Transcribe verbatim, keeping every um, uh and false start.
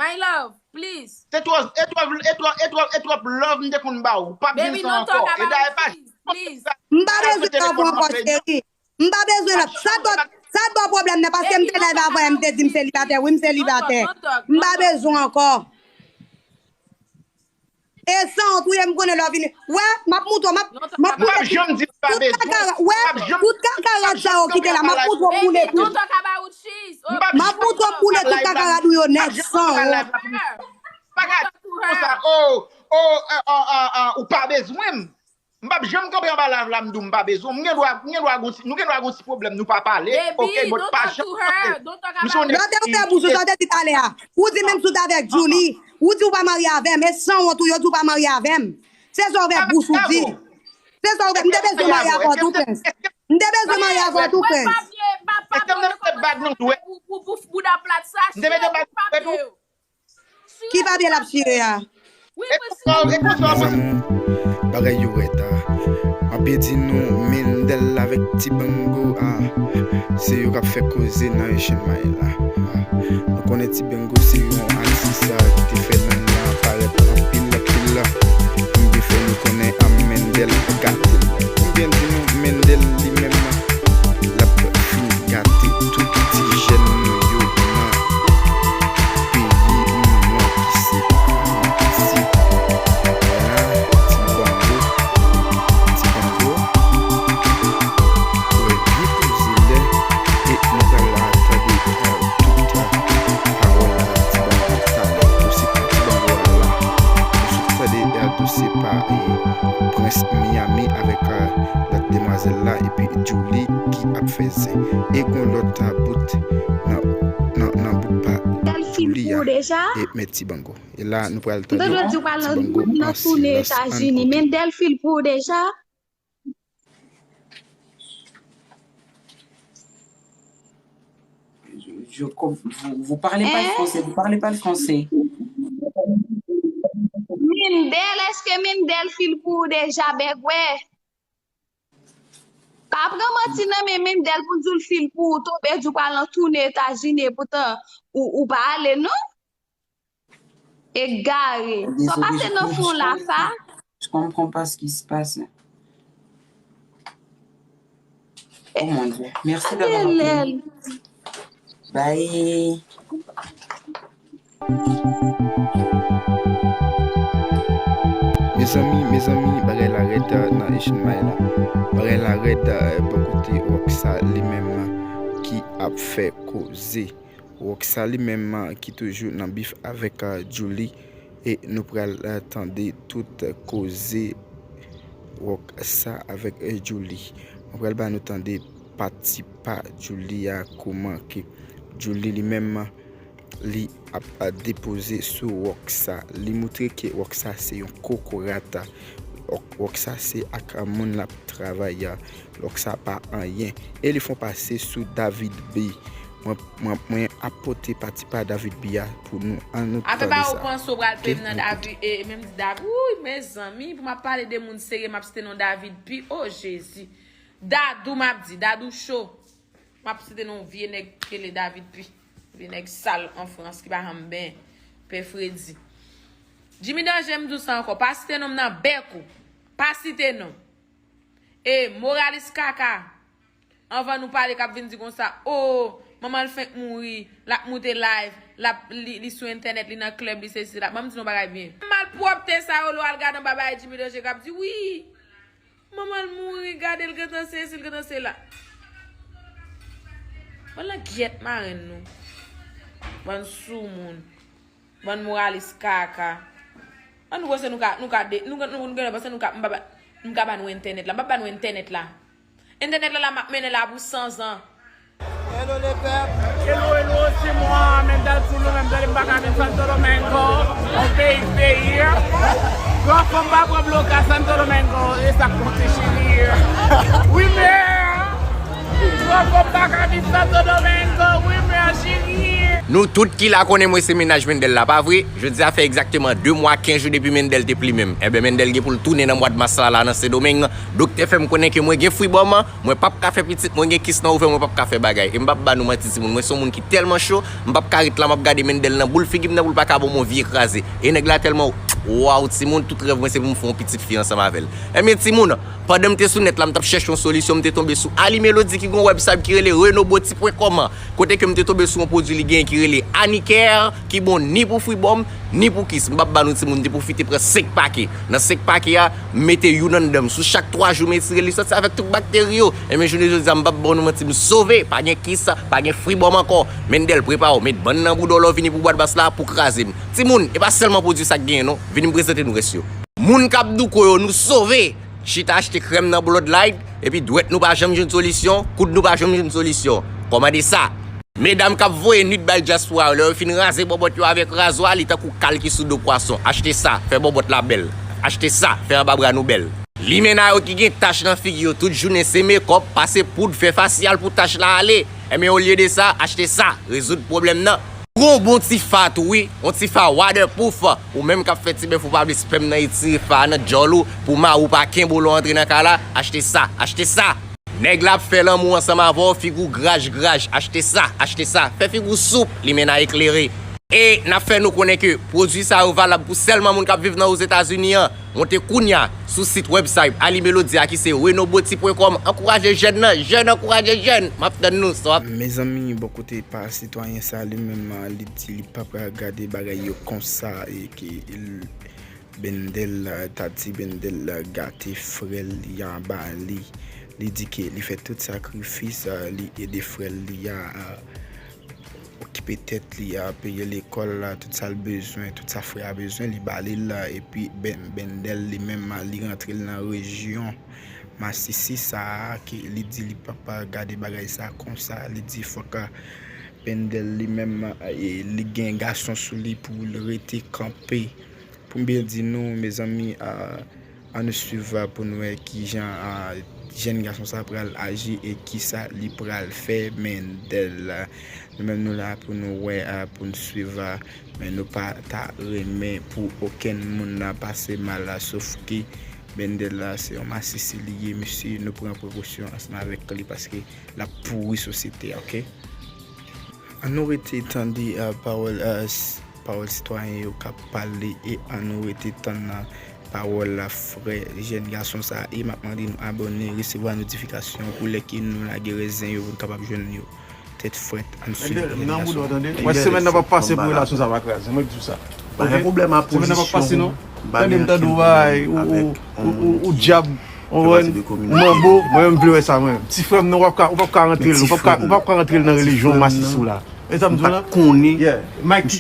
My love, please. Se twò, e twò, e twò, e twò, e twòp love m te konn ba w. Ou p ap jwenn sa ankò. E dayè pa please. M pa bezwen love ou ankò, cheri. M pa bezwen love. Sa t ba w pwoblèm nan, paske m te live avan, m te di m selibatè. Wi, m selibatè. M pa bezwen ankò. E sanwont ou ye, m konnen lè w vini. Wè, m ap moutre w, m ap, m ap moutre tout kaka, wè, tout kaka rad sa yo ki te la, m ap moutre w boule tout. M ap moutre w boule tout kaka rad ou yo nèt, sanwont. Pa gade konsa, oh, oh, ou pa bezwen m. M p ap janm kanpe anba live la, m di w m pa bezwen w. M gen dwa, m gen dwa gon ti, nou gen dwa gon ti pwoblèm, nou pa pale. Ok, but pa janm kanpe. M se yon nèg ki. Lè w te ouvè bouch ou, sa w te di talè a. Ou di menm si w t avèk Djouly, ou di w pa marye avè m, e sanwont ou yo di w pa marye avè m. Se sa w ouvè bouch ou di. Se sa w ouvè, m te bezwen marye avè w tou, Prince. M te bezwen marye avè w tou, Prince. Èske m te mete bag nan dwèt? M te mete bag nan dwèt ou? Ki papye l ap chire a? Mezanmi, bagay yo rèd a. M ap byen di nou, Mendel avèk Ti Bango a, se yo k ap fè koze nan Asian Mile la. Nou konnen Ti Bango se yon atis ki te fè non l la parèt anpil, anpil. M byen fè nou konnen a Mendel gate l. M byen di nou, Mendel li menm, l ap fin gate tout ti jèn nou yo nan peyi nou an ki se Ayiti. La, Ti Bango, Ti Bango, wè byen poze lè, e nou pral tande tout pawòl a Ti Bango talè. Dosye pa Ti Bango a la, nou sot tande dosye pa Prince Miami avèk lòt demwazèl la, epi Djouly ki ap fè zen. E gon lòt bout nan, nan, nan bout pa Djouly a. E men Ti Bango. E la, nou pral tande Ti Bango an silans. Ann koute. Mendel fil pou ou deja? Je, je, vous, vous parlez pas le français, vous parlez pas le français. Mendel, èske Mendel fil pou ou deja, bègwè? Pa pran manti nan men Mendel pou di w l fil pou ou, tonbe di w pral nan toune Etazini, epoutan ou, ou pa ale non. Egare. Sa w pase nan fon la sa? Je comprends pas ce qui se passe. Oh mon Dieu. Merci d'avoir appelé. Bye. Mezanmi, mezanmi, bagay la rèd nan Asian Mile la. Bagay la rèd bò kote Rocksa li menm ki ap fè koze. Rocksa li menm ki toujou nan bif avèk Djouly, e nou pral tande tout koze Rocksa avèk Djouly. Mwen pral ba nou tande pati pa Djouly a, kòman ke Djouly li menm li ap depoze sou Rocksa. Li moutre ke Rocksa se yon kokorat. Rocksa se ak moun l ap travay. Rocksa pa anyen. E li fè yon pase sou David B. Mwen, mwen, mwen ap pote pati pa David B a pou nou. Ann nou tande sa. Afè pa ou panse ou pral peye m nan David, e menm di David, wouy, mezanmi, pou m ap pale de moun serye, m ap site non David P. O Jezi. Dadou m ap di, Dadou cho. M ap site non vye nèg k rele David P. Vye nèg sal an Frans ki pa janm benyen. Pè Fredi. Jimmy Danje, m di w sa ankò, pa site non m nan bèk ou. Pa site non. E moralis kaka. Anvan nou pale k ap vin di konsa, o, manman l fenk mouri, l ap moute live, l ap, li, li sou entènèt, li nan klèb, li sesi, sela. Ban m di nou bagay byen. Malpwòpte sa yo, lè w al gade anba bagay Jimmy Danje k ap di, wi, manman l mouri, gade l gentan sesi, l gentan sela. Ban langyèt marenn nou. Bann soumoun. Bann moralis kaka. An nou panse nou ka, nou ka de, nou, nou, nou genlè panse nou ka, m pa ba, m ka ba nou entènèt la. M pa ba nou entènèt la. Entènèt la, la m ap mennen la pou san zan. Hello le pèp. Hello, hello, se mwen, Mendel Foulou, menm jan m pa ka vin Santo Domingo, on peyi k peyi. Gran fanm pa pran blokad Santo Domingo, e sa k konte cheri. Wi, men, gran fanm pa ka vin Santo Domingo, wi, men cheri. Nou tout ki la konnen mwen se mennaj Mendel la, pa vre? Jodi a fè egzakteman de mwa, kenz jou depi Mendel te plimen m. Enben, Mendel gen pou l tounen nan mwa mas la, la nan Sendomeng. Doktè fè m konnen ke mwen gen fribòm, mwen p ap ka fè pitit, mwen gen kis nan ovè, mwen p ap ka fè bagay. E m p ap ba nou manti, timoun, mwen se yon moun ki tèlman cho, m p ap ka ret la, m ap gade Mendel nan boul figi m nan pou l pa ka ban m yon vye kraze. E nèg la tèlman, waw, timoun, tout rèv mwen se pou m fè yon pitit fi ansanm avè l. Enben, timoun, pandan m te sou nèt la, m t ap chèche yon solisyon, m te tonbe sou Ali Melody ki gen yon website ki rele Reno Beauty pwen kòm. Kote ke m te tonbe sou yon pwodui li genyen ki rele Anicare, ki bon ni pou fribòm, ni pou kis. M p ap ba nou timoun, m te pwofite pran senk pake. Nan senk pake a, m mete youn anndan m. Sou chak twa jou, m etire li soti avèk tout bakteri yo. Enben, jounen jodi a, m p ap ba nou manti, m sove. Pa gen kis, pa gen fribòm ankò. Mendel, prepare w, met bann nan bouda w lè w vini pou bwat bas la pou kraze m. Timoun, e pa sèlman pwodui sa k genyen non. Vini m prezante nou rès yo. Moun k ap douko yo, nou sove! Chita achte krèm nan Bloodlight, epi dwèt nou pa janm jwenn solisyon, koud nou pa janm jwenn solisyon. Kòmande sa! Medam k ap voye nwit bay dyaspora yo, lè yo fin raze bòbòt yo avèk razwa, li tankou kal ki sou do pwason. Achte sa, fè bòbòt la bèl. Achte sa, fè anba bra nou bèl. Limena yo ki gen tach nan figi yo tout jounen se mekòp, pase poud, fè fasyal pou tach la ale. Enben, olye de sa, achte sa, rezoud pwoblèm nan. Pran yon bon ti fa tou wi, yon ti fa waterproof. Ou menm k ap fè ti bèf ou pa vle spèm nan etire fa a nan djòl ou pou mari w pa kenbe w lè w antre nan kay la, achte sa, achte sa. Nèg la ap fè lanmou ansanm avè w, figi w graj graj, achte sa, achte sa. Fè figi w soup, limena eklere. E n ap fè nou konnen ke pwodui sa yo valab pou sèlman moun k ap viv nan Ozetazini an. Monte kounya sou sit website Ali Melody a ki se reno beauty pwen kòm, ankouraje jèn nan, jèn ankouraje jèn, m ap tann nou, sa w ap. Mezanmi, bò kote pa sitwayen sa, li menm, li di li pa pral gade bagay yo konsa, e ke l-, Bendel, ta di Bendel gate frè l li a ba li. Li di ke li fè tout sakrifis, li ede frè l li a, okipe tèt li a, peye lekòl la, tout sa l bezwen, tout sa frè a bezwen, li ba li l, epi Ben-, Bendel li menm, li rantre l nan rejyon masisi sa a, ke li di li p ap gade bagay sa konsa, li di fòk Bendel li menm, e, li gen gason sou li pou l rete kanpe. Pou m byen di nou, mezanmi, a, ann nou swiv, a, pou n wè kijan, a, jèn gason sa pral aji e kisa li pral fè Bendel. Nou menm nou la pou nou wè, a, pou n swiv, a, men nou pa ta renmen pou okenn moun nan pase mal la, sof ke Bendel la se yon masisi li ye, mesye, nou pran prekosyon ansanm avèk li paske l ap pouri sosyete a, oke? Ann nou rete tande, a, pawòl, a, s-, pawòl sitwayen yo k ap pale e ann nou rete tann, a, pawòl, a, frè jèn gason sa a. E m ap mande nou abòne, resevwa notifikasyon pou lè ke nou lage rèzen yo pou n kapab jwenn yo tèt frèt. Ann swiv jèn gason. Wè semèn nan p ap pase pou relasyon sa pa kraze, mwen di w sa. Pa gen pwoblèm a pozisyon ou, ba li ankenn pwoblèm avèk yon moun ki fè pati de kominote. Ou konprann? Manbo, mwen menm m vle wè sa mwen menm. Ti frè m nan, w ap ka, w ap ka rantre l, w ap ka, w ap ka rantre l nan relijyon masis ou la. E sa m di w la? Mike,